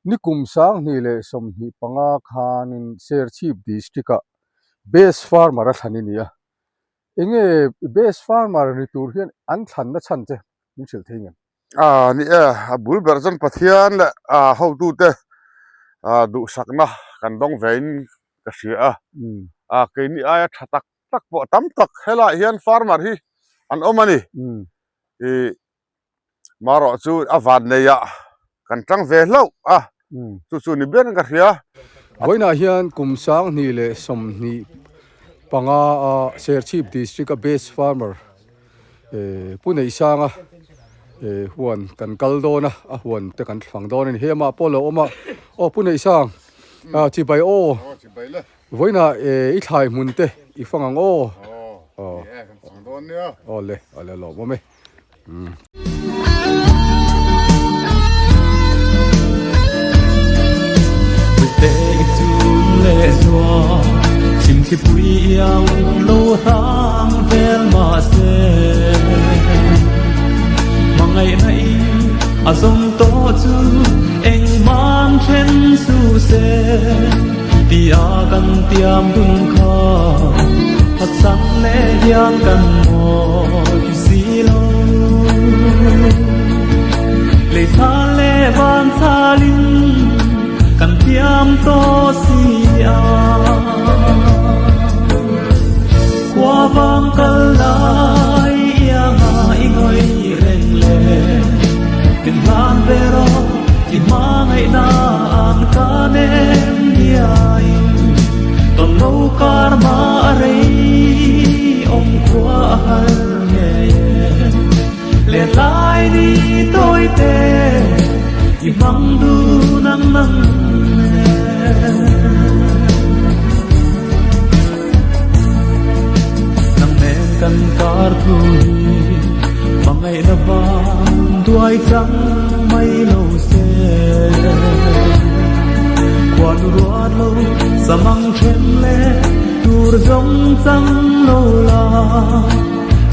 Nikum 2025 khanin Serchhip District-ah Best Farmer a thlan i ni a. Enge Best Farmer ni tur hian an thlanna chhan che min hrilh thei ngem? A ni e, a bul ber chuan Pathian leh hotute duhsakna kan dawng vein ka hria a. A keini aia tha tak tak pawh tam tak helaiah hian farmer hi an awm a ni. Ih marawh chu a van neiah kan tang ve hlauh a, chu chu ni ber in ka hria. Vawiinah hian kum 2025 a Serchhip District a Best Farmer Pu Neihsanga huan kan kal dawn a, a huan te kan fang dawn a ni. Hei amah pawh a lo awm a, aw Pu Neihsang chibai aw. Vawiinah i thlai hmun te i fang ang aw. Aw, ni e, kan fang dawn nia. Aw le, aw le lawm awm e. Tia kan tiam dun kha phatsan leh hian kan mawi si lo. Lei thla leh van thalin kan tiam tawh si a. Khua vang kal lai ianga i ngawi reng le. Min hlan ve rawh i hmangaihna an ka nem biain tawn lo kar ma a rei awm khua a har ngei e. Len lai ni tawi te i hmang dun ang nang e. Nang nen kan kar thu hi hmangaihna vang duai chang mai lo se. Khuanu ruat lo samang then leh tur zawng chang lo la.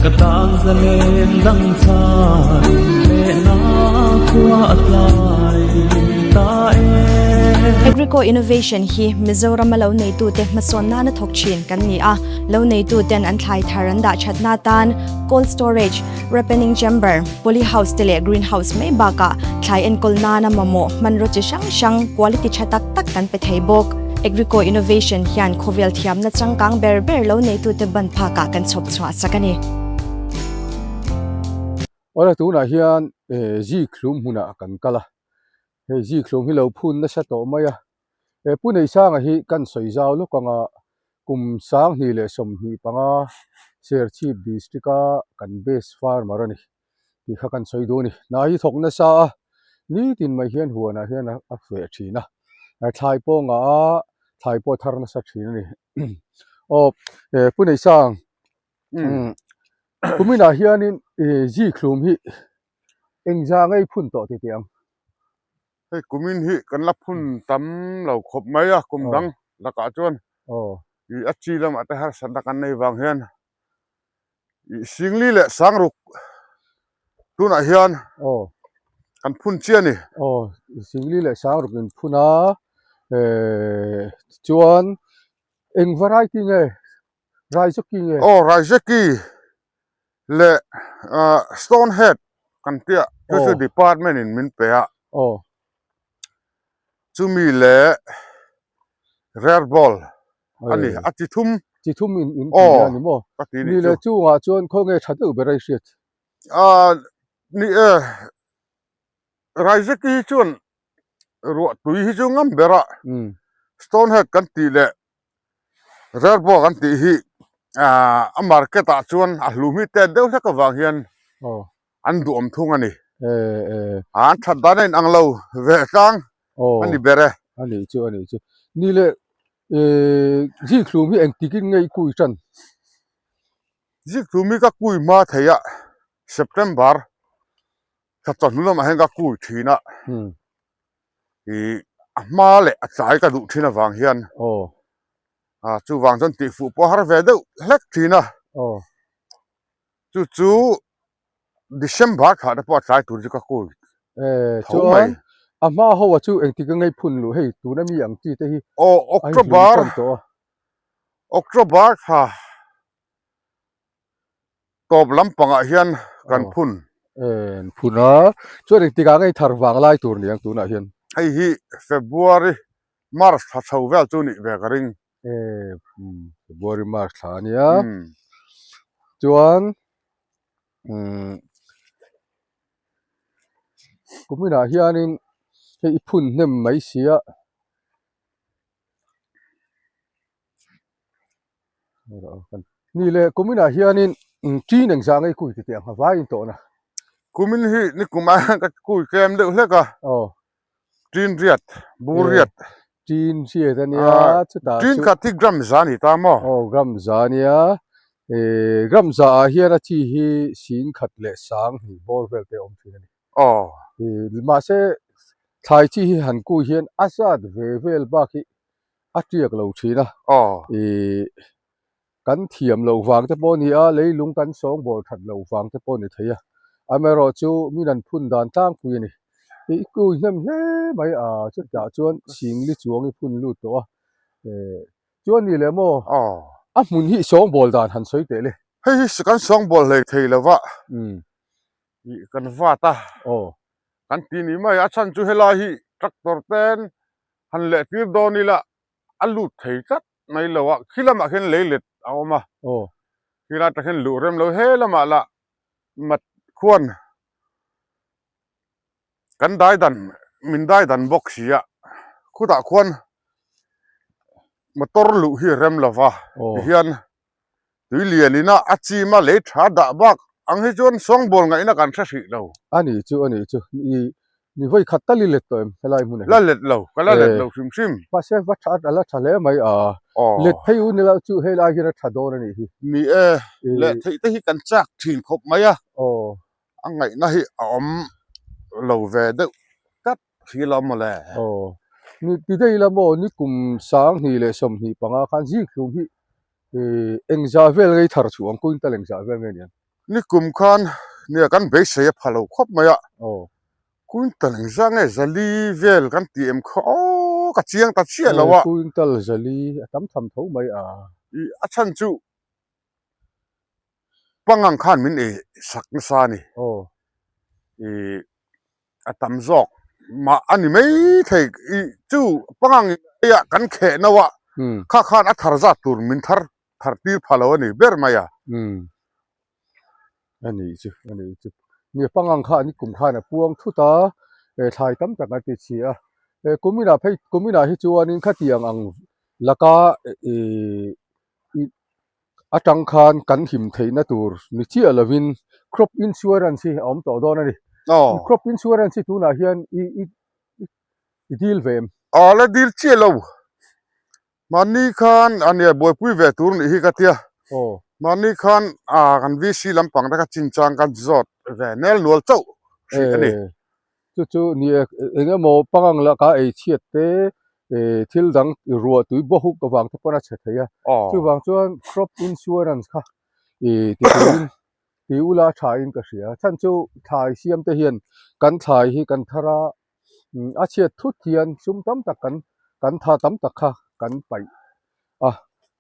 Ka tan zalen dang chhan leh na khua a tlai ta e. Agrico Innovation hi Mizorama lo neitute hmasawn nana thawk thin kan ni a, lo neituten an thlai thar an dah thatna tan cold storage, ripening chamber, poly house te leh green house mai bakah thlai enkawl nana mamawh hmanraw chi hrang hrang quality tha tak tak kan pe thei bawk. Agrico Innovation hian khawvel thiamna changkang ber ber lo neitute ban phakah kan chhawp chhuah sak a ni. Awle tunah hian zikhlum hmunah kan kal a, hei zikhlum hi lo phun nasa tawh mai a, he Pu Neihsanga hi kan sawi zau lawk anga kum 2025 Serchhip District a kan best farmer a ni. tih kha kan sawi duh a ni. Hna hi thawk nasa a, nitin mai hian huanah hian a feh thin a, thlai pawh ngah a, thlai pawh a thar nasa thin a ni. Aw Pu Neihsang, kuminah hianin zikhlum hi engzah ngei phun tawh ti teh ang? Hei kumin hi kan la phun tam lo khawp mai a, kum dang lakah chuan a chi lamah te harsatna kan nei vang hian Singli leh Sangruk tunah hian kan phun chiah a ni. Aw, Singli leh Sangruk in phun a, chuan eng variety nge? Raizaki nge? Aw, Raizaki leh Stonehead kan tia chu chu department in min pe a. Aw. Chumi leh Rare Ball a ni a chi thum chi thum in in ti a ni maw ka ti ni le chungah chuan khaw nge tha deuh ber a i hriat a ni e Raizeki hi chuan ruah tui hi chu ngam ber a Stonehead kan tih leh Rerbo kan tih hi a market ah chuan a hlum hi tet deuh hlek avang hian an duhawm thung a ni an that dan a inang lo ve tlang a ni ber e. A nih chu a nih chu ni le Zikhlum hi engtikin nge i kui tan? Zikhlum hi ka kui hma thei a, September thla chawhnu lamah hian ka kui thin a, ih a hma leh a tlai ka duh thin avang hian chuvang chuan tihfuh pawh a har ve deuh hlek thin a, chu chu December thlah te pawh a tlai tur chu ka kui tho mai. A hma ho a chu engtik a ngei phun luh hei tuna mi ang chi te hi Aw October October thla tawp lampangah hian kan phun. En phun a chuan engtik ah ngei thar vang lai tur ni ang tunah hian. Hei hi February March thla chho vel chu nih ve ka ring. E February March thla a nia chuan umm. Kuminah hianin hei i phun hnem mai si a ni le kuminah hianin ṭin engzah ngei kui titeh ang avaiin tawhna. Kumin hi ni kum ah hian ka kui tlem deuh hlek a ṭin riat bur riat. Ṭin riat a nia chutah chu. Ṭin khat hi gram za a ni ta maw? Aw gram za a nia gram za ah hian a chi hi sing khat leh sang hnih bawr vel te a awm thin a ni. Aw. Mahse thlai chi hi han kui hian a zat ve vel bak hi a tiak lo thin a. Aw. Kan thiam loh vang te pawh a ni a, leilung kan sawngbawl that loh vang te pawh a ni thei a. Amaherawhchu min an phun dan tlangpui a ni. I kui hnem hle mai a, chutah chuan singli chuang i phun lut tawh a. Chuan ni leh maw? A hmun hi sawngbawl dan han sawi teh le. Hei hi kan sawngbawl hlei thei lo va, kan vat a, kan ti ni mai a. A chhan chu helai hi tractor ten han leh tir dawn ila a lut thei tlat mai lo a khi lamah khian lei let a awm a aw khi lai atang hian luh rem lo he lamah lah mat khuan kan dai dan min dai dan bawk si a khutah khuan motor luh hi a rem lo va tihian Tui lian ina a chim a lei tha dah bak ang hi chuan sawngbawl ngaihna kan hre hrih lo. A nih chu, a nih chu. I ni vawi khat tal i let tawh em helai hmunah hian? La let lo, ka la let lo hrim hrim. Mahse va tha a la tha hle mai a. Let phei u ni lo chu helai hian a tha dawn a nih hi. Ni e, leh theih te hi kan chak thin khawp mai a. A ngaihna hi a awm lo ve deuh tlat si lo mawle. Aw. Ni ti daih ila maw ni kum 2025 khan zikhlum hi engzah vel ngei thar chhuah ang quintal engzah vel nge niang? Ni kum khan nia kan beisei a pha lo khawp mai a. Aw. Quintal engzah nge zali vel kan ti em kha aw ka chiang ta chiah lo a. Quintal zali a tam tham tho mai a. I a chhan chu Pangang khan min ei sak nasa a ni. Aw. I a tam zawk mah a ni mai thei i chu pangang eia kan kheh no a kha khan a thar zat tur min thar thar tir pha lo a ni ber mai a. Umm. A nih chu a nih chu. Nia pangang kha an kum khan a puang thut a thlai tam tak an ti chhi a. Kuminah phei kuminah hi chuanin khatiang ang laka i atang khan kan him theihna tur ni chiah lovin crop insurance hi a awm tawh dawn a ni. Crop insurance hi tunah hian i i i dil ve em? A la dil chiah lo. Mahni khan a nia buaipui ve tur nih hi ka tia. Mahni khan a kan VC lampang te kha chinchang kan zawt ve nel nual chauh hrih a ni. Chu chu ni e, eng emaw pangang laka ei chhiat te thil dang ruah tui baw huk avang te pawn a chhe thei a. Chuvang chuan crop insurance kha i ti turin ti ula tha in ka hria. Chhan chu thlai siam te hian kan thlai hi kan thar a, a chhiat thut hian sum tam tak kan kan tha tam tak kha kan paih a,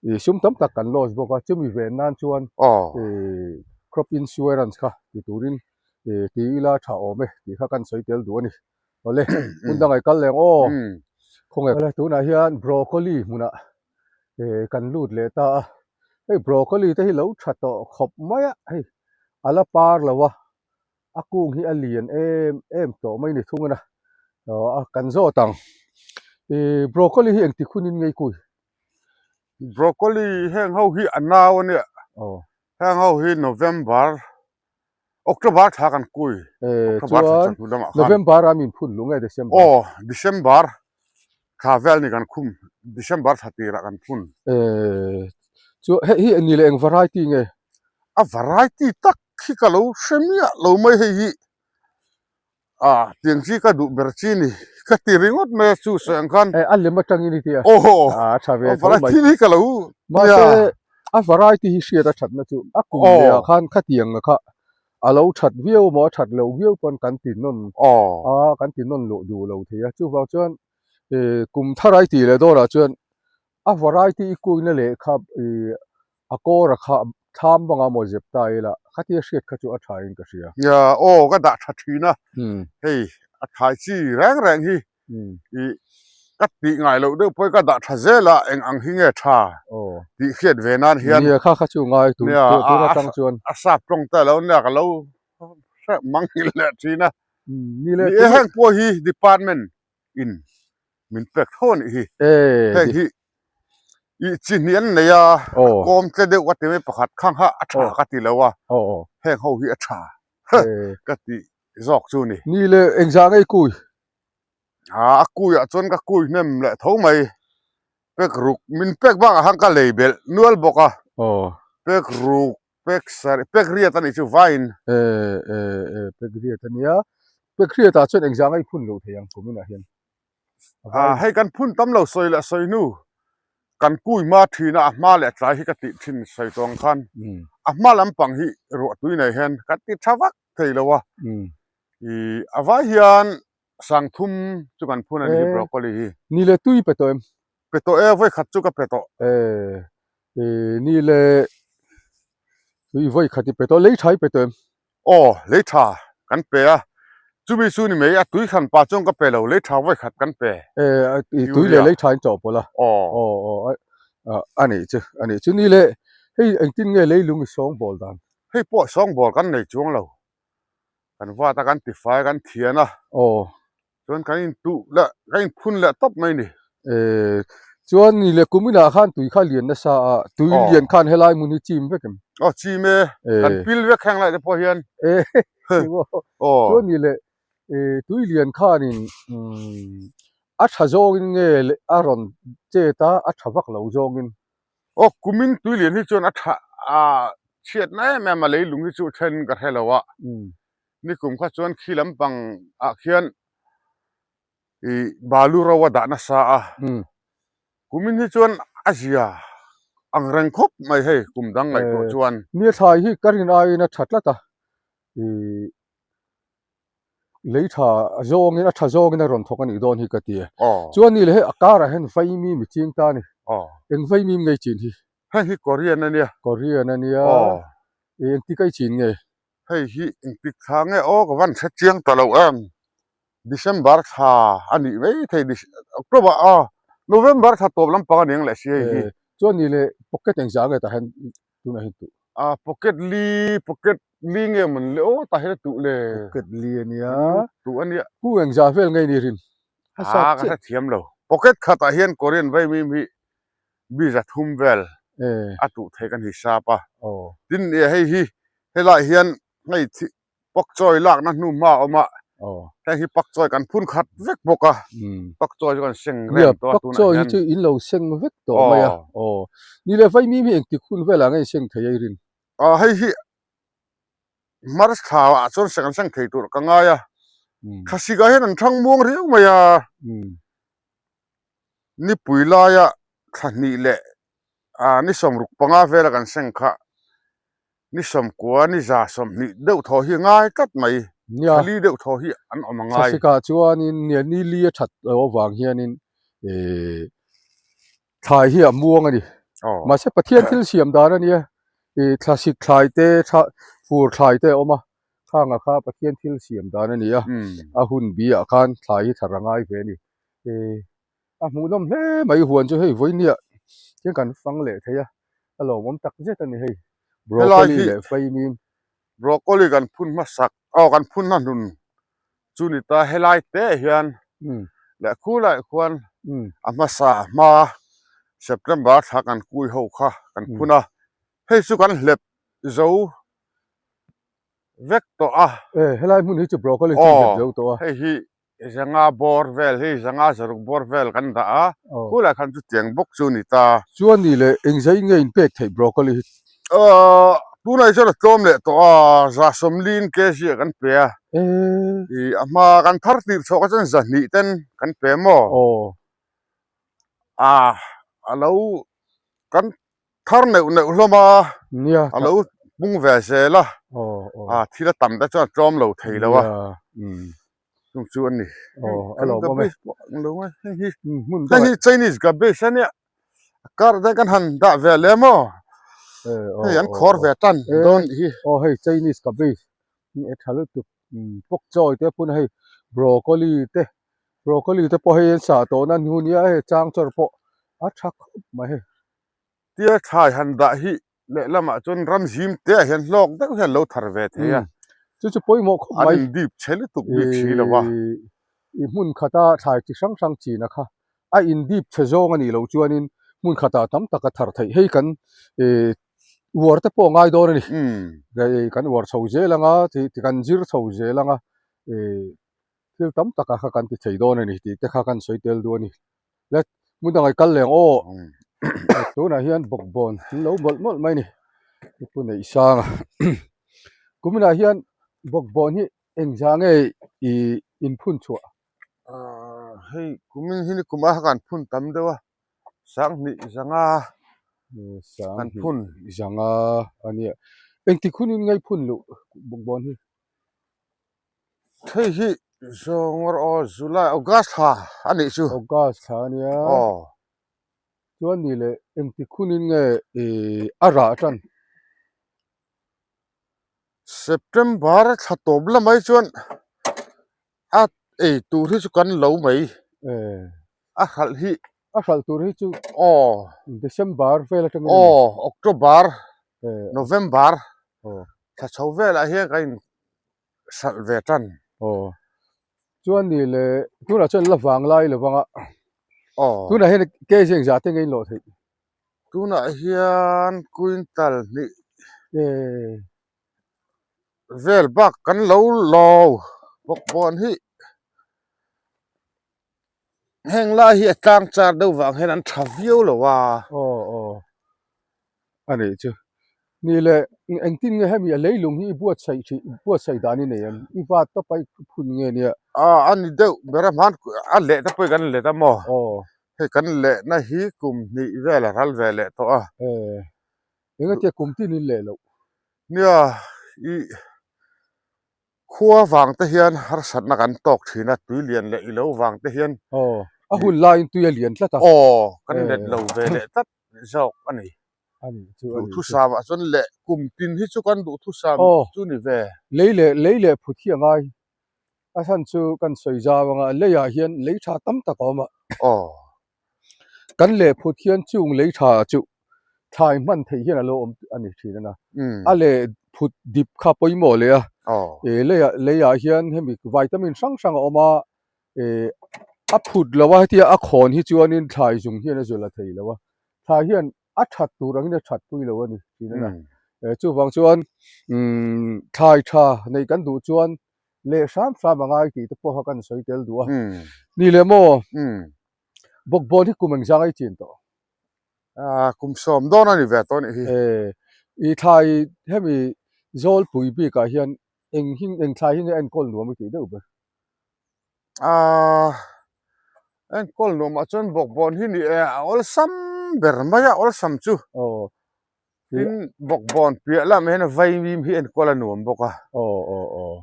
i sum tam tak kan loss bawk a. Chumi ven nan chuan i crop insurance kha ti turin ti ila tha awm e tih kha kan sawi tel duh a ni. Awle hmun dangah i kal leh ang aw. Khawnge awle tunah hian broccoli hmunah kan lut leh ta a. Hei broccoli te hi lo tha tawh khawp mai a hei a la par lo a a kung hi a lian em em tawh mai ni thung a na aw kan zawt ang. Ih broccoli hi engtik hunin ngei kui? Broccoli heng ho hi a nau a nia. Heng ho hi November October thla kan kui. Eh, October thla chuan hnu lamah khan. November a min phun lung e December. Aw, December thla vel ni kan khum. December thla tirah kan phun. Eh, chu hei hi ni leh eng variety nge? A variety tak hi ka lo hre miah lo mai hei hi. Ah, tiang chi ka duh ber chi ni. Ka ti ringawt mai a chu sawi ang khan. Eh, a lem atangin i ti a. Aw, Ah, a tha ve tho mai. variety hi ka lo Mahse, a variety hi hriat a thatna chu a kum leh ah khan khatiang kha. A lo that viau maw a that loh viau pawn kan ti nawn a kan ti nawn luh duh lo thei a chuvang chuan ih kum thar ai tih leh dawrah chuan a variety i kuina leh kha ih a kawr a kha thlam banga maw zep ta ila khatia hriat kha chu a tha in ka hria. Nia aw ka dah tha thin a hei a thlai chi reng reng hi ih ka tih ngai loh deuh pawhin ka dah tha zel a eng ang hi nge tha tih hriat ve nan hian nia kha kha chu ngai tun tun atang chuan a sap tawng te alo nia ka lo hreh mang nghilh leh thin a ni e heng pawh hi department in min pek tho a nih hi heng hi ih chi hnih an nei a kawm tle deuh ka ti mai pakhat khang kha a tha ka ti lo a heng ho hi a tha ka tih zawk chu a ni. Ni le engzah ngei kui A kuiah chuan ka kui hnem leh tho mai. Pek ruk min pek bakah khan ka lei belh nual bawk a. Pek ruk pek sarih pek riat a nih chu vaiin. E e e pek riat a nia. Pek riatah chuan engzah ngai phun loh thei ang kum inah hian. A hei kan phun tam lo sawi leh sawi hnu kan kui hma thin a a hma leh tlai hi ka tih thin sawi tawh ang khan a hma lampang hi ruahtui nei hian kan ti tha vak thei lo a. I a vai hian sangthum chu kan phun a ni hi broccoli hi. Ni le tui pe tawh em? Pe tawh e, vawi khat chu ka pe tawh. E, e ni le tui vawi khat i pe tawh, lei tha i pe tawh em? Aw, lei tha kan pe a, chumi chu ni mai, a tui hran pa chuan ka pe lo, lei tha vawi khat kan pe. E, tui leh lei tha in chawhpawlh a. Aw. Aw, aw, a nih chu, a nih chu. Ni le, hei engtin nge leilung i sawngbawl dan? Hei pawh sawngbawl kan nei chuang lo. kan vat a kan tifai a kan thian a aw chuan kan intuh leh kan inphun leh tawp mai a ni eh chuan ni leh kum inah khan tui kha lian nasa a tui lian khan helai hmun hi chim vek em aw chim e kan pil vek heng lai te pawh hian eh aw chuan ni leh eh tui lian khanin umm a tha zawngin nge a rawn chet a a tha vak lo zawngin Aw kumin tui lian hi chuan a tha a chhiatna em em a leilung hi chu then ka hre lo a nikum kha chuan khi lampang ah khian ih balu ro a dah nasa a kumin hi chuan a zia ang reng khawp mai hei kum dang ngaihtuah chuan. Nia thlai hi ka rin aiin a tha tlat a ih Lei tha zawngin a tha zawngin a rawn thawk a nih dawn hi ka ti e. Chuan ni leh hei a karah hian vaimim i ching ta a ni. Eng vaimim ngei chin hi? Hei hi Korean a nia. Korean a nia. Engtik a i chin nge? Hei hi engtik thla nge aw ka van hre chiang ta lo em. December thla a nih mai thei October a November thla tawp lampang a ni ang leh si hei hi. Chuan ni leh pocket engzah nge tah hian tunah hian tuh? A pocket li pocket li nge mawn le aw tah hian a tuh le. Pocket li a nia. Tuh a nia. Pu engzah vel nge ni rin? A sat chiah. Ka hrethiam lo. Pocket khatah hian Korean vaimim hi biza thum vel a tuh theih kan hisap a. Tin hei hi helaiah hian hei Pak chawi lakna hnu hma a awm a, heng hi pak chawi kan phun khat vek bawk a, pak chawi chu kan seng reng tawh a tunah hian. Pak chawi hi chu in lo seng vek tawh mai a, aw. Ni leh vaimim hi engtik hun velah nge seng thei a i rin? Aw hei hi March thla ah chuan seng an seng thei tur ka ngai a, thlasik ah hian an thang muang riau mai a, nipui laia thla hnih leh ni sawmruk panga vela kan seng kha Ni sawmkua, ni za 20 deuh thaw hi ngai tlat mai. Nia. Thali deuh thaw hi an awm a ngai. Thlasika chuanin nia ni li a that loh avang hianin eh thlai hi a muang a ni. Aw. Mahse Pathian thil siam dan a nia. Eh thlasik thlai te, thla fur thlai te a awm a. Khanga kha Pathian thil siam dan a ni a. A hun bi ah khan thlai hi thar a ngai ve a ni. Eh A hmuhnawm hle mai huan chu hei vawinia hian kan fang leh thei a, a lawmawm tak zet a ni hei broccoli leh faimim. Broccoli kan phun hmasak aw kan phun hna hnun chu ni ta helai te hian leh khulai khuan a hmasa hma September thla kan kui ho kha kan phun a, hei chu kan hlep zo vek tawh a. E helai hmun hi chu broccoli chu hlep zo tawh a. Hei hi Zanga bawr vel hi zanga zaruk bawr vel kan dah a, khulai khan chu tiang bawk chu a ni ta. Chuan ni leh engzai nge in pek theih broccoli hi? Aw, tunah chuan a tlawm leh tawh a, 140 in kg ah kan pe a. I a hma kan thar tirh chhuah kha chuan 200 ten kan pe maw? Aw. A, a lo kan thar neuh neuh hlawm a, Nia, a lo. pung ve zel a, ah thil a tam te chuan a tlawm lo thei lo a, chung chu a ni. Hei hi hei hi Chinese cabbage a nia, a kar te kan han dah ve lem aw, hei an khawr ve tan dawn nih hi. Aw hei Chinese cabbage e tha lutuk pawk chawi te pawh hei broccoli te broccoli te pawh hei an sah tawh na hnu nia hei chang chawr pawh a tha khawp mai hei. Tia thlai han dah hi lehlamah chuan ram zim te ah hian hlawk deuh hian lo thar ve thei a. Chu chu pawimawh khawp mai. An indip chhe lutuk bik si lo a. I hmun khata thlai chi hrang hrang chin a kha a indip chhe zawng a nih loh chuanin hmun khatah tam tak a thar theih. Hei kan uar te pawh a ngai dawn a ni. Kan uar chho zel anga kan zir chho zel anga thil tam taka kha kan ti thei dawn a ni tih te kha kan sawi tel duh a ni. Le hmun dangah i kal leng aw tunah hian bawkbawn an lo mawlh mawlh mai a ni pu neih sang a kuminah hian bawkbawn hi engzah nge ih inphun chhuah ah hei kumin hi ni kum a kan phun tam deuh a sanghnih zanga kan phun zanga a nia engtik hunin nge i phun luh bawkbawn hi. Hei hi zawng aw July August thla a nih chu. August thla a nia. Aw. Chuan ni leh engtik hunin nge ih a rah tan? September thla tawp lamai chuan a ei tur hi chu kan lo mai. Eh. A hralh hi. A hralh tur hi chu. Aw. December vel atangin. Aw October. Eh. November. Aw. Thla chho velah hian ka in hralh ve tan. Aw. Chuan ni le tunah chuan la vang lai lo vang a. Aw. Tunah hian kg engzah te nge in lawh theih? Tunah hian quintal hnih Eh. vel bak kan lo lo bawk bawn hi. Heng lai hi a tlang char deuh vang hian an tha viau lo a. Aw aw. A nih chu. Ni le engtin nge hemi a leilung hi i buatsaih hrih buatsaih dan i nei em? I vat tawp a i phun nge nia? A a ni deuh ber a hman a leh te pawh kan let a maw? Aw. Hei kan lehna hi kum hnih vel a ral ve leh tawh a. Eh. Engatia kum tin in leh loh? Nia i Khua vang te hian harsatna kan tawk thin a, tui lian leh ilo vang te hian. Aw, a hun laiin tui a lian tlat a. Aw, kan let lo ve leh tlat zawk a ni. A ni chu a ni chu. Duhthusam ah chuan leh kum tin hi chu kan duhthusam chu ni ve. Lei leh lei leh phut hi a ngai. A chhan chu kan sawi zau anga leiah hian lei tha tam tak a awm a. Aw. Kan leh phut hian chung lei tha chu thlai hman theih hian a lo awm a ni thin a na. A leh phut dip kha pawimawh leh a, e leiah leiah hian hemi vitamin hrang hrang a awm a, e a phut lo a hetia a khawn hi chuanin thlai zung hian a zul a thei lo a, thlai hian a that tur angin a that pui lo a ni thin a na. E chuvang chuan umm thlai tha neih kan duh chuan leh hram hram a ngai tih te pawh kha kan sawi tel duh a. Ni leh maw? Bawkbawn hi kum engzang a i chin tawh? Ah, kum sawm dawn a ni ve tawh nih hi. Eh, i thlai hemi Zawlpui bikah hian eng hi eng thlai hi nge enkawl nuam i tih deuh ber? Ah, enkawl nuamah chuan bawkbawn hi ni e, a awlsam ber mai a, awlsam chu. Aw. Tin, bawkbawn piah lamah hian vaimim hi enkawl a nuam bawk a. Aw, aw, aw.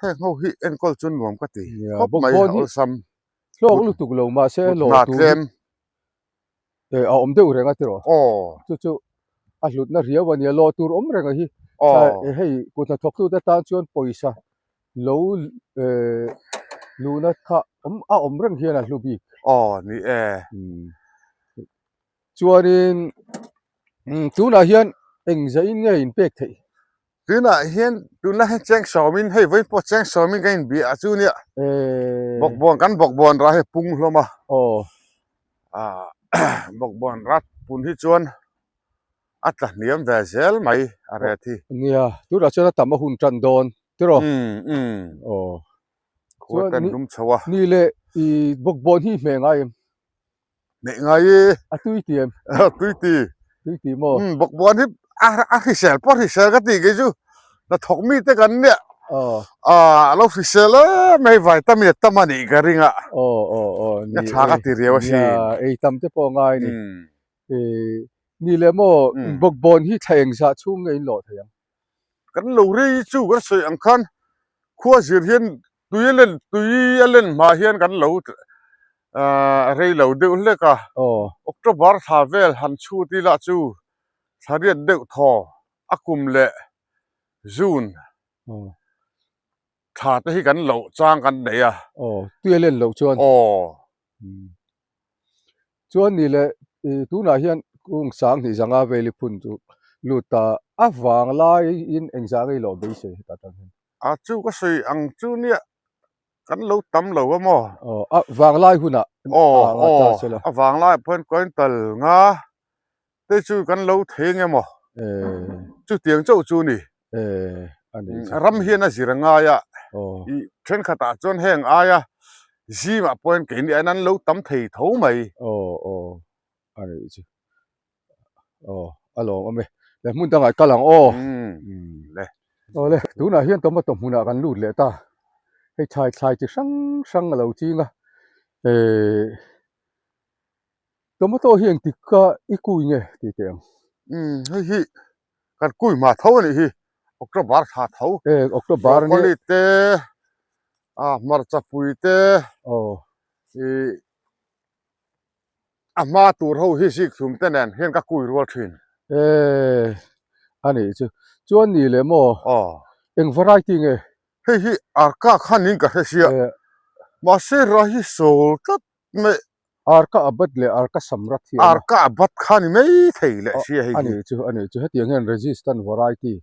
Heng ho hi enkawl chu nuam ka ti khawp mai, a awlsam. Hlawk lutuk lo mahse hlawh tur hi a awm deuh reng a tiraw? Aw. Chu chu a hlutna riau a nia, lawh tur awm reng a hi. Aw. Hei kut hnathawktute tan chuan pawisa lo luhna kha a awm reng hian a hlu bik. Aw ni e. Chuanin tunah hian engzaiin nge inpek theih? Tunah hian tunah hian cheng sawmin hei vawiin pawh cheng sawmin ka inbia a chu nia bawkbawn kan bawkbawn rah hi pung hlawm a ah bawkbawn rat pun hi chuan a tla hniam ve zel mai a ret hi. Nia tunah chuan a tam a hun tan dawn tiraw? Umm umm aw khua tan lum chho a. Ni leh i bawkbawn hi i hmeh ngai em? Neih ngai i. A tui ti em? A tui ti. Tui ti maw? Um, bawkbawn hi a a hrisel pawh hrisel ka ti kei chu. Hnathawk mi te kan nia. Aw. Ah, a lo hrisel em mai vitamin a tam a nih ka ring a. Aw, aw, aw. Ni, tha ka ti riau asin. Nia, ei tam te pawh ngai ni. E, ni leh maw, bawkbawn hi thla engzah chhung nge in lawh thei ang? Kan lo rei chu kan sawi ang khan khua zir hian tui a len tui a len hma hian kan lo rei lo deuh hlek a. October thla vel han chhut ila chu thla riat deuh thaw a kum leh June thla te hi kan loh chang kan nei a. Aw, tui a len loh chuan. Aw. Chuan ni leh tunah hian kung sang hnih zanga veli phun chu lut ta a vang laiin engzah ngei loh beisei hetah tang hian. A chu ka sawi ang chu nia kan lo tam lo a maw? Aw, a vanglai hunah Aw, aw, a vanglaiah pawh hian quintal nga te chu kan lo thei eng emaw? Chutiang chauh chu ni. Ram hian a zir a ngai a, i thenkhatah chuan heng aia zimah pawh hian keini aiin an lo tam thei tho mai. Aw, aw, a nih chu. Aw, a lawm awm e. Le hmun dangah i kal ang aw. Le. Aw le, tunah hian tomato hmunah kan lut leh ta. Hei thlai thlai chi hrang hrang a lo ching a. Ehh tomato hi engtik ka i kui nge tih teh ang. Umm hei hi kan kui hma tho a nih hi. October thla tho. Eh October nia. Broccoli te, ah hmarcha pui te. Aw. Ih. A hma tur ho hi zik hlum te nen hian ka kui rual thin. Eee a nih chu. Chuan ni leh maw? Aw. Eng variety nge? Hei hi arka khan in ka hre sia. Mahse ra hi sawl tlat mai. Arka abat leh arka samrat hi a awm a. Arka abat kha ni mai thei leh sia hei hi. A nih chu, a nih chu. Hetiang hian resistant variety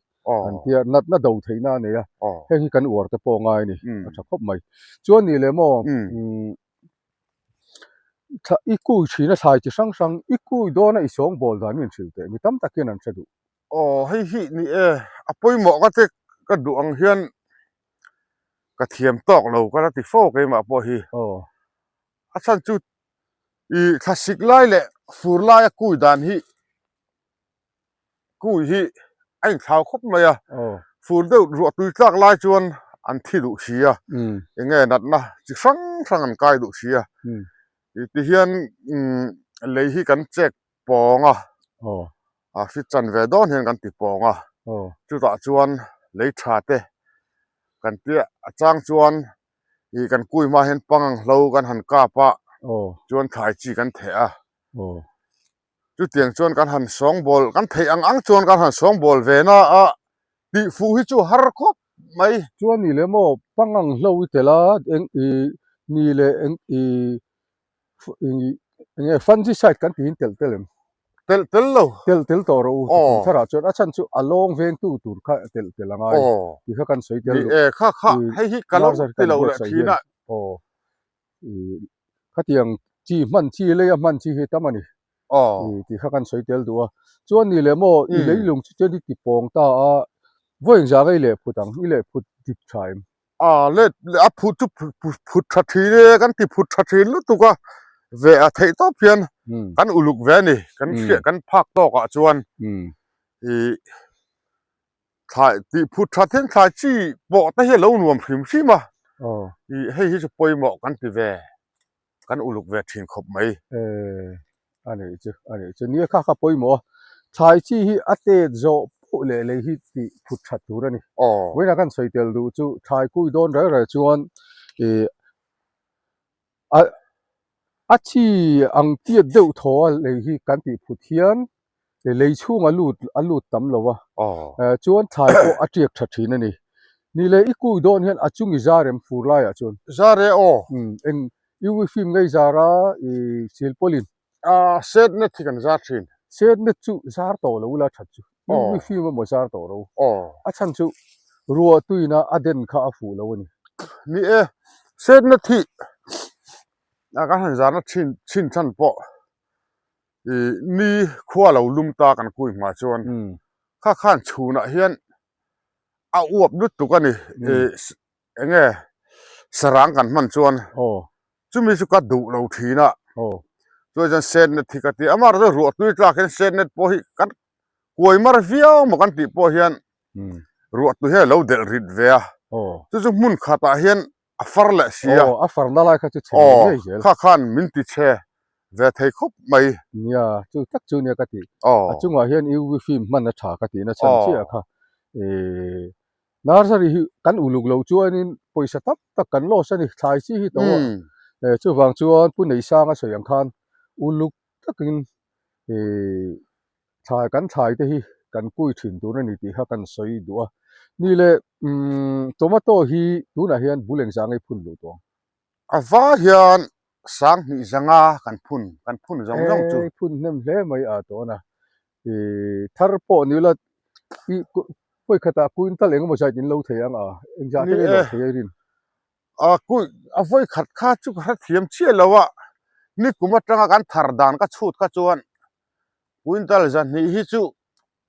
an tia natna do theihna a nei a. Heng hi kan uar te pawh ngai a ni. A tha khawp mai. Chuan ni leh maw? Thla i kui thin a thlai chi hrang hrang i kui dawn a i sawng bawl dan min hrilh teh mi tam tak hian an hre duh. Aw hei hi ni e a pawimawh ka te ka duh ang hian ka thiam tawk lo ka la ti fo keimah pawh hi. Aw. A chhan chu i thlasik lai leh fur laia kui dan hi Kui hi a inthlau khawp mai a, fur deuh ruah tui tlak lai chuan an thi duh si a, eng nge natna chi hrang hrang an kai duh si a, tihian lei hi kan chek pawng a, a fit chan ve dawn hian kan ti pawng a, chutah chuan lei tha te kan tia a chang chuan ih kan kui hma hian pangang hlo kan han kap a, chuan thlai chi kan theh a. Chutiang chuan kan han sawngbawl, kan theih ang ang chuan kan han sawngbawl ve na a, tih fuh hi chu har khawp mai. Chuan ni leh maw, pangang hlo i tel a, eng i ni leh eng i eng nge fungicide kan tiin telh tel em? Telh tel lo. Telh tel tawh rawh u, kum tharah chuan a chhan chu a lawng vengtu tur kha telh tel a ngai tih kha kan sawi tel duh. Ni e, kha kha hei hi ka lo ti lo leh thin a. Aw. Khatiang chi hman chi leia hman chi hi tam a ni. Tih kha kan sawi tel duh a. Chuan ni leh maw i leilung chu chuan i ti pawng ta a, vawi engzah i leh phut ang, i leh phut dip tha em? A let a phut chu phut tha thin e, kan ti phut tha thin lutuk a, ve a theih tawp hian kan uluk ve a ni, kan hriat kan phak tawkah chuan i Thlai tih phut that hian thlai chi pawh te hi a lo nuam hrim hrim a, ih hei hi chu pawimawh kan ti ve, kan uluk ve thin khawp mai. Eh a nih chu a nih chu nia kha kha pawimawh a, thlai chi hi a tet zawh pawh leh lei hi tih phut that tur a ni. Vawiinah kan sawi tel duh chu thlai kui dawn reng reng chuan ih a a chi ang tiat deuh thaw a lei hi kan tih phut hian lei chhung a lut a lut tam lo a chuan thlai pawh a tiak tha thin a ni. Ni leh i kui dawn hian a chung i zar em fur laiah chuan. Zar e aw. Eng UV film ngei zar a i silpawlin. A set net hi kan zar thin. Set net chu zar tawh lo ula that chu. UV film emaw zar tawh ro. A chhan chu ruah tuina a den kha a fuh lo a ni. Ni e, set net hi a kan han zarna thin chhin chhan pawh i ni khua lo lum ta kan kui hma chuan kha khan chhunah hian a uap lutuk a ni. Eng nge sarang kan hman chuan chumi chu ka duh lo thin a, chuan chuan set net hi ka ti a, amaherawhchu ruah tui tlak hian set net pawh hi kan kuai mar viau maw kan tih pawh hian ruah tui hian a lo delh rit ve a, chu chu hmun khatah hian a far leh si a, a far na lai kha chu chhe ngei ngei zel, kha khan min ti chhe ve thei khawp mai. Nia, chu tak chu nia ka ti, a chungah hian UV film hman a tha ka tihna chhan chiah kha. Ih nursery hi kan uluk loh chuanin pawisa tam tak kan loss a ni thlai chi hi to a. Chuvang chuan Pu Neisanga sawi ang khan uluk takin ih thlai kan thlai te hi kan kui thin tur a ni tih kha kan sawi duh a. Ni leh umm tomato hi tunah hian bul engzah nge phun luh tawh ang? A var hian 2000 zanga kan phun kan phun zawng zawng chu. Ei phun hnem hle mai a tawn a. Ih thar pawh ni ula i pawi khatah quintal eng emaw zait in lo thei ang a engzah te nge lo thei a i rin? A kui a vawi khat kha chu ka hrethiam chiah lo a nikum atanga kan thar dan ka chhut kha chuan quintal 200 hi chu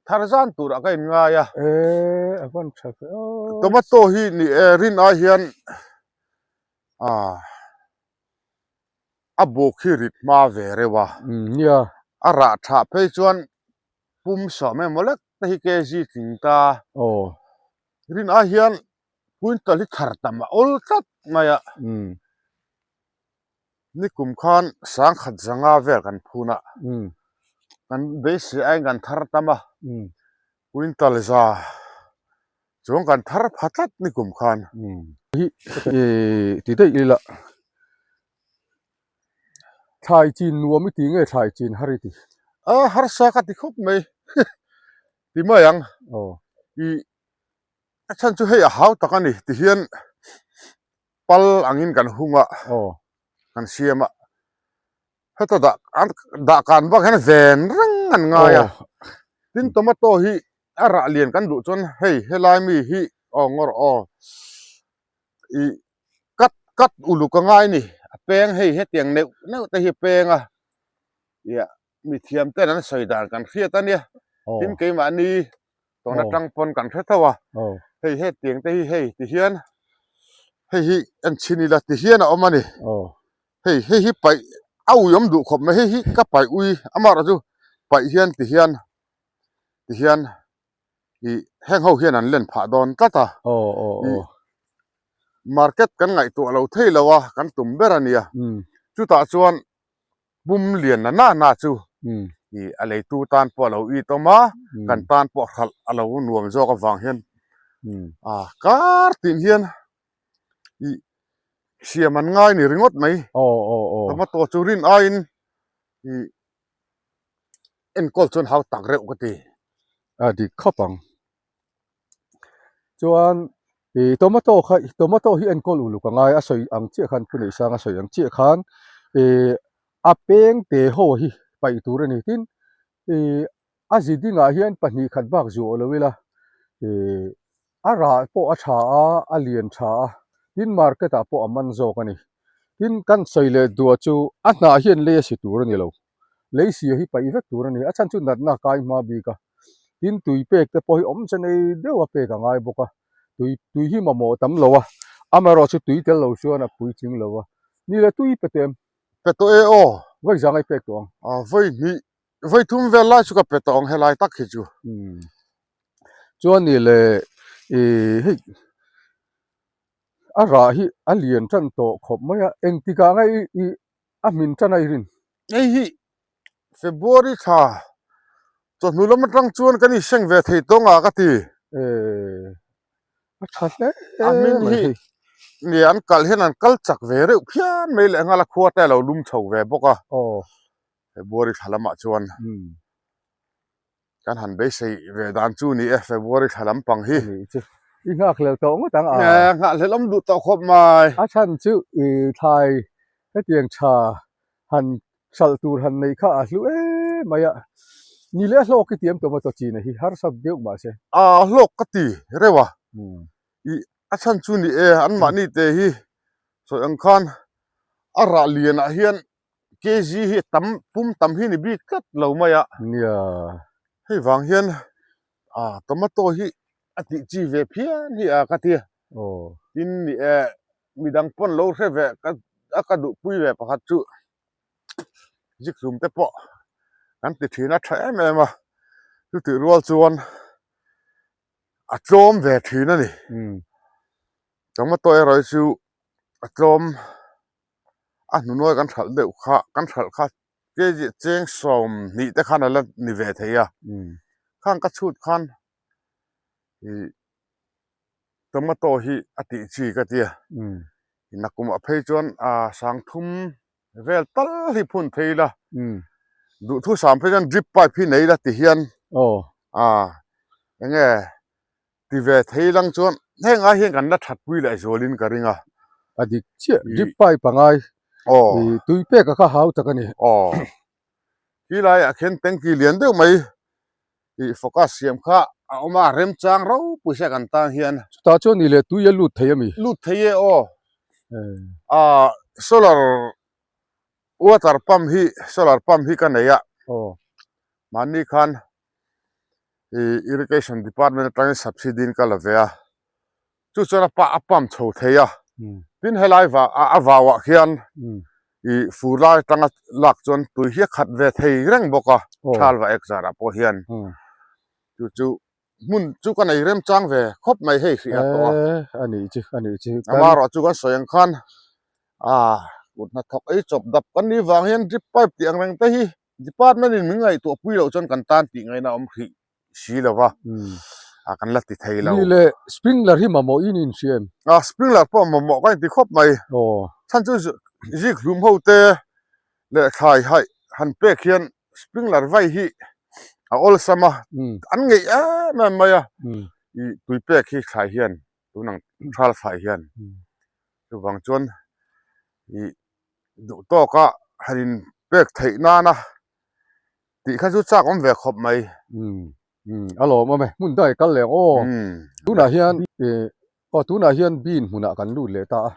thar zan turah ka inngai a. Ee a van tha fe aw. Tomato hi ni e rin ai hian ah a buk hi rit hma ve reuh a. Nia. A rah thah phei chuan pum sawm emaw lek te hi kg tling ta. Aw. Rin ai hian quintal hi thar tam a awl tlat mai a. Nikum khan 10,000 zanga vel kan phun a, kan beisei aiin kan thar tam a, quintal za chuan kan thar pha tlat nikum khan. Hi ti daih ila thlai chin nuam i ti nge thlai chin har i ti? A harsa ka ti khawp mai ti mai ang. I a chhan chu hei a hau tak a ni ti hian pal angin kan hung a kan siam a heta dah an dah kan bak hian ven reng an ngai a tin tomato hi a rah lian kan duh chuan hei helai mi hi aw ngawr aw ih cut cut uluk a ngai a ni a peng hei hetiang neuh neuh te hi a peng a ih mi thiam ten an sawi dan kan hriat a nia tin keimahni tawna tang pawn kan hre tho a hei hetiang te hi hei ti hian hei hi en chhin ila ti hian a awm a ni hei hei hi paih a ui awm duh khawp mai hei hi ka paih ui amaherawh chu paih hian ti hian ti hian ih heng ho hian an len phah dawn tlat a ih market kan ngaihtuah lo thei lo a kan tum ber a nia chutah chuan pum lian na na na chu ih a leitu tan pawh a lo it awm a kan tan pawh hralh a lo nuam zawk avang hian ah kar tin hian ih siam an ngai ni ringawt mai tomato chu rin aiin ih enkawl chuan hau tak reuh ka ti. A dik khawp ang. Chuan ih tomato kha tomato hi enkawl uluk a ngai a sawi ang chiah khan Pu Neihsanga sawi ang chiah khan ih a peng te ho hi paih tur a ni tin ih a zi dingah hian 2 khat bak zuah lo ila ih a rah pawh a tha a a lian tha a tin market ah pawh a man zawk a ni tin kan sawi leh duah chu a hnah hian lei a si tur a ni lo. Lei sia hi paih vek tur a ni. A chhan chu natna a kai hma bik a. Tin tui pek te pawh hi awm che nei deuh a pek a ngai bawk a. Tui tui hi mamawh tam lo a. Amaherawh chu tui tel lo chuan a puitling lo a. Ni le tui pe tawh em? Pe tawh e aw. Vawi zang ai pek tawh ang. A vawi hnih, vawi thum vel lai chu ka pe tawh ang helai tak hi chu. Umm. Chuan ni le ih hei a rah hi a lian tan tawh khawp mai a. Engtikah nge i A hmin tan a i rin. Hei hi February thla chawhnu lam atang chuan kan inseng ve thei tawng a ka ti. Ee, a tha hle A hmin hi ni an kal hian an kal chak ve reuh phian mai leh nghal a khua te a lo lum chho ve bawk a. Aw. February thla lamah chuan. Kan han beisei ve dan chu ni e February thla lampang hi. Anih chu. I nghakhlel tawh ngawt ang a. E, nghakhlel awm duh tawh khawp mai. A chhan chu i thlai hetiang tha han hralh tur han neih kha a hlu em mai a. Ni leh a hlawk i tiam tomato chin a hi harsa deuh mahse. A hlawk ka ti reuh a. I a chhan chu ni e anmahni te hi sawi ang khan a rah lianah hian kg hi tam pum tam hi ni bik tlat lo mai a. Nia. Hei vang hian ah tomato hi a tih chi ve phian hi a ka ti. Aw. Tin ni e midang pawn lo hre ve ka a ka duhpui ve pakhat chu zikhlum te pawh kan ti thin a tha em em a chutih rual chuan a tlawm ve thin a ni. Tomato erawh hi chu a tlawm. a hnuhnuai kan hralh deuh kha kan hralh kha kg cheng 20 te khan a la ni ve thei a khang ka chhut khan. Ih tomato hi a tih chi ka tia. Nakumah phei chuan ah sangthum vel tal hi phun thei ila. Duhthusam phei chuan drip pipe hi nei ila ti hian ah eng nge ti ve thei lang chuan heng ai hian kan la that pui leh zualin ka ring a. A dik chiah drip pipe a ngai. Ih tui pek a kha hau tak a ni. Aw khi laiah khian tanky lian deuh mai ih focus siam kha a awm a remchang ropui se kan tan hian. Chutah chuan nih leh tui a lut thei a mi? Lut thei e aw. Ah solar water pump hi solar pump hi ka nei a. Aw. Mahni khan ih irrigation department atangin subsidy in ka la ve a. Chu chuan a pa a pump chho thei a, tin helai va a vauah khian ih fur lai atanga lak chuan tui hi a khat ve thei reng bawk a, thal va ek zarah pawh hian chu chu hmun chu ka nei remchang ve khawp mai hei hrih a tawh a. A nih chu a nih chu. Amaherawh chu kan sawi ang khan ah kut hnathawk ei chawp dap kan nih vang hian drip pipe tih ang reng te hi department in min ngaihtuah pui loh chuan kan tan tih ngaihna a awm hrih si lo va, a kan la ti thei lo. Ni le, sprinkler hi mamawh in in hria em? A, sprinkler pawh mamawh ka inti khawp mai. Aw. Chhan chu zik hlum ho te leh thlai haih han pek hian sprinkler vai hi a awlsam a, an ngeih em em mai a, ih tui pek hi thlai hian tun ang thal thlai hian chuvang chuan ih duh tawka han in pek theih nana Tih kha chu chak awm ve khawp mai. Umm umm a lawm awm e, hmun dai kal leh ang aw. Tunah hian ih aw tunah hian bean hmunah kan lut leh ta a,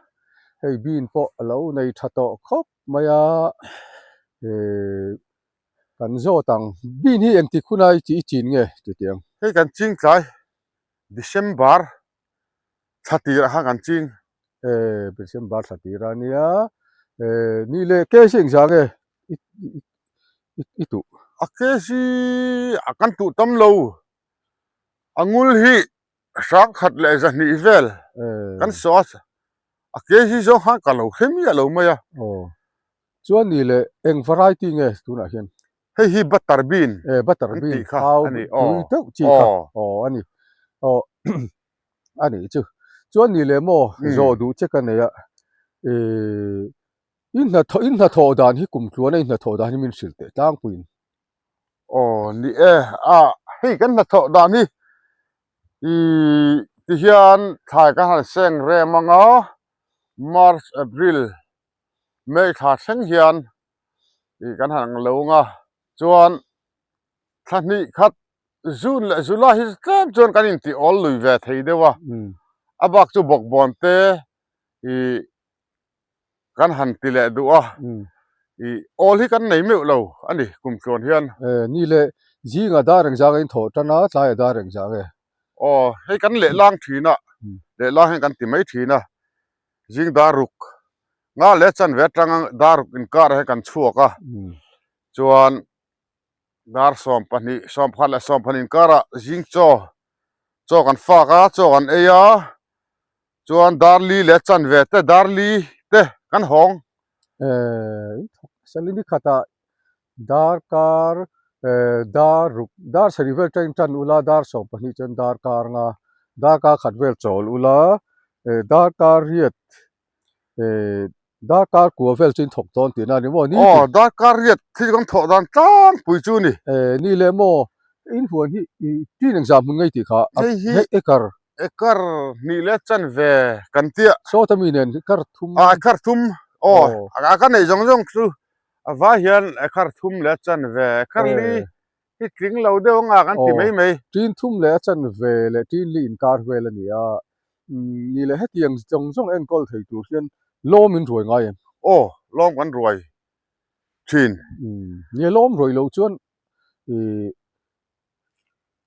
hei bean pawh a lo nei tha tawh khawp mai a, ih kan zawt ang. Bean hi engtik hunai i chin nge titiang? Hei kan ching tlai December thla tirah khan kan ching. E December thla tirah ania e ni leh kc engzah nge i i i tuh? A kc a kan tuh tam lo a ngul hi hrang khat leh zahnih vel kan saw a a kc zawng khan ka lo hre miah lo mai a. Aw chuan ni leh eng variety nge tunah hian? Hei hi butter bean e butter an bean tih kha thau a ni aw tui deuh chi kha aw aw a ni aw a nih chu chuan ni leh maw zawh duh che ka nei a ih i hnathawh i hnathawh dan hi kum tluan a i hnathawh dan hi min hrilh teh tlangpuiin aw ni e a hei kan hnathawh dan hi ih tihian thlai kan han seng rem ang a March April May thla thleng hian ih kan han ang lo ang a chuan thla hnih khat June leh July hi tlem chuan kan intih awl lui ve thei deuh a a bak chu bawkbawn te ih kan han ti leh duh a ih awl hi kan nei meuh lo a ni kum tluan hian. E ni leh zingah dar engzah nge in thawh tan a tlaiah dar engzah nge? Aw hei kan lehlang thin a lehlang hian kan ti mai thin a zing dar ruk nga leh chanve atanga dar ruk inkar ah hian kan chhuak a chuan dar 12 11 leh 12 inkar ah zing chaw chaw kan fak a chaw kan ei a chuan dar li leh chanve te dar li te kan hawng. Eh sali ni khatah darkar eh dar ruk dar sarih vel tangin tan ula dar 12 chuan darkar nga darkar khat vel chawl ula eh darkar riat eh darkar kua vel chu in thawk dawn tihna a ni maw ni Aw darkar riat thil kan thawh dan tlangpui chu a ni. Eh ni leh maw in huan hi ih tin engzah hmun ngei tih kha Hei hi ekar ekar hnih leh chanve kan tia. Sawta mi nen ekar thum. Ah ekar thum aw a ka neih zawng zawng chu a vai hian ekar thum leh chanve ekar li hi tling lo deuh anga kan ti mai mai. Tin thum leh a chanve leh tin li inkar vel a ni a, ni leh hetiang zawng zawng enkawl thei tur hian lawm in ruai ngai em? Aw lawm kan ruai thin. Nia lawm ruai loh chuan ih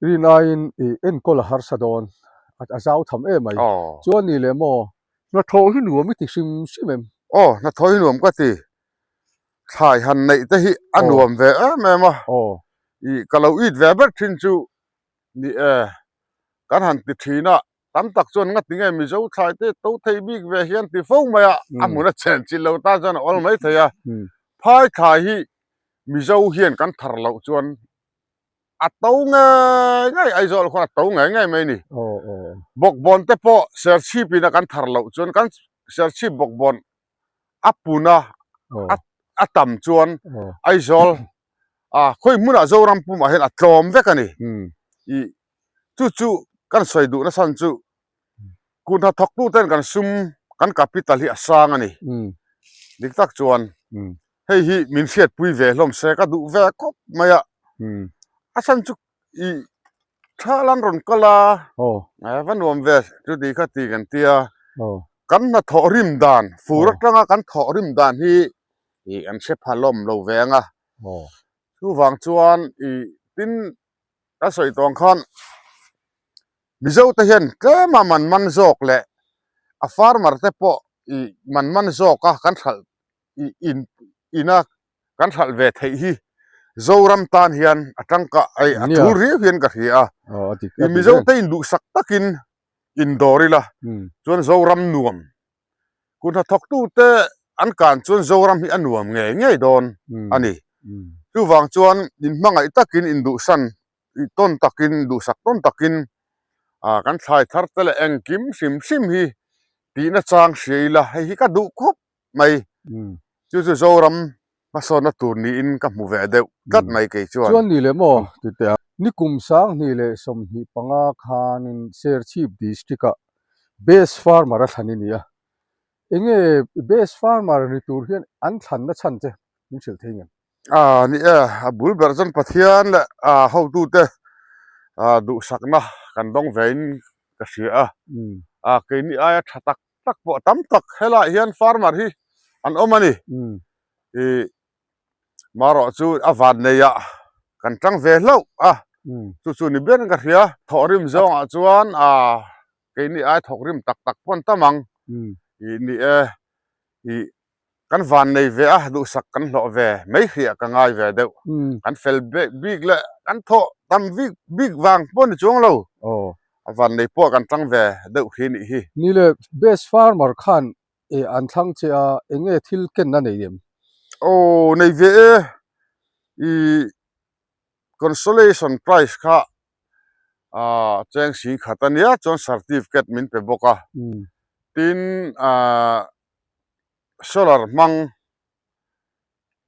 rin aiin ih enkawl a harsa dawn a zau tham em mai. Chuan ni leh maw hnathawh hi nuam i ti hrim hrim em? Aw hnathawh hi nuam ka ti. Thlai han neih te hi a nuam ve em em a. Ih ka lo it ve ber thin chu ni e kan han ti thin a tam tak chuan ngati nge Mizo thlai te to thei bik ve hian ti fo mai a a hmun a chen chilh lo tan chuan a awl mai thei a. Phai thlai hi Mizo hian kan thar loh chuan. A to ngei ngei Aizawl khuan a to ngei ngei mai a ni. Bawkbawn te pawh Serchhip in a kan thar loh chuan kan Serchhip bawkbawn a pun a a tam chuan Aizawl a khawi hmunah Zoram pumah hian a tlawm vek a ni. Ih chu chu kan sawi duh nasa chu Kut hnathawktu ten kan sum kan capital hi a sang a ni. Dik tak chuan hei hi min hriatpui ve hlawm se ka duh ve khawp mai a. A chhan chu i thal an rawn kal a, va nuam ve chuti kha ti kan tia. Kan hnathawh rim dan fur atanga kan thawh rim dan hi ih an hre pha hlawm lo ve ang a. Chuvang chuan ih tin Ka sawi tawng khan Mizo te hian tlema man man zawk leh a farmer te pawh ih man man zawk a kan hralh ih in ina kan hralh ve theih hi Zoram tan hian a tangka ai a tul riau hian ka hria a. Ih Mizo te induhsak takin indawr ila chuan Zoram nuam Kut hnathawktute an kan chuan Zoram hi a nuam ngei ngei dawn a ni. Chuvang chuan inhmangaih takin induhsan tawn takin duhsak tawn takin kan thlai thar te leh engkim hrim hrim hi tihna chang hria ila hei hi ka duh khawp mai. Chu chu Zoram hmasawnna tur niin ka hmu ve deuh tlat mai kei chuan. Chuan ni leh maw tute a? Nikum 2025 khanin Serchhip District-ah Best Farmer a thlan i ni a. Enge Best Farmer ni tur hian an thlanna chhan che min hrilh thei ngem? A ni e, a bul ber chuan Pathian leh hotute duhsakna kan dawng vein ka hria a. A keini aia tha tak tak pawh tam tak helaiah hian farmer hi an awm a ni. Ih marawh chu a van neiah kan tang ve hlauh a chu chu ni ber in ka hria. Thawhrim zawngah chuan ah keini ai thawkrim tak tak pawh an tam ang. Ih ni e ih Kan van nei ve a, duhsak kan hlawh ve mai hriah ka ngai ve deuh. Kan fel bik leh kan thawh tam bik bik vang pawh ni chuang lo. A van nei pawh kan tang ve deuh hi nih hi. Ni le, best farmer khan e an thlang che a, eng nge thil ken a nei em? Aw, nei ve e. I consolation prize kha ah cheng sing khat a nia, chuan certificate min pe bawk a. Tin, ah solar hmang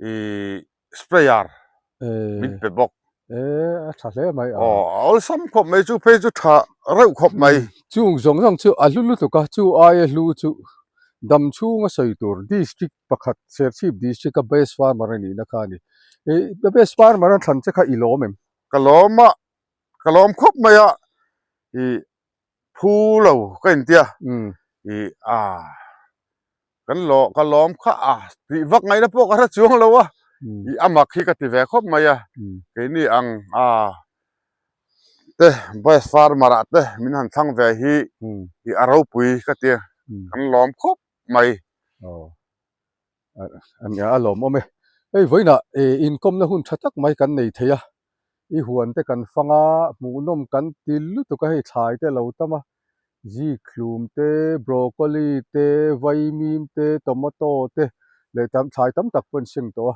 ih sprayer min pe bawk. Eh a tha hle mai a. Aw a awlsam khawp mai chu phei chu tha reuh khawp mai. Chung zawng zawng chu a hlu lutuk a chu aia hlu chu dam chhunga sawi tur district pakhat Serchhip district a best farmer a nihna kha a ni. Ih best farmer a thlan che kha i lawm em? Ka lawm a ka lawm khawp mai a ih Phu lo ka intia i a kan lo ka lawm kha a tih vak ngaihna pawh ka hre chuang lo a i a mak hi ka ti ve khawp mai a keini ang a te bus farmer ah te min han thlang ve hi i a ropui ka ti kan lawm khawp mai. A lawmawm e. Hei vawiinah inkawmna hun tha tak mai kan nei thei a, i huan te kan fang a, hmuhnawm kan ti lutuk a, hei thlai te a lo tam a, zikhlum te, broccoli te, vaimim te, tomato te leh tam thlai tam tak pawh an seng tawh a,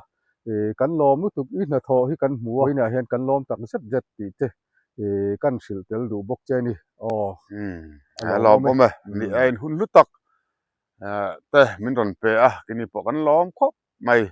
kan lawm lutuk i hnathawh hi kan hmu a, vawiinah hian kan lawm tak zet zet tih te kan hrilh tel duh bawk che a ni. Aw a lawmawm e, ni a inhun lutak te min rawn pe a, keini pawh kan lawm khawp mai.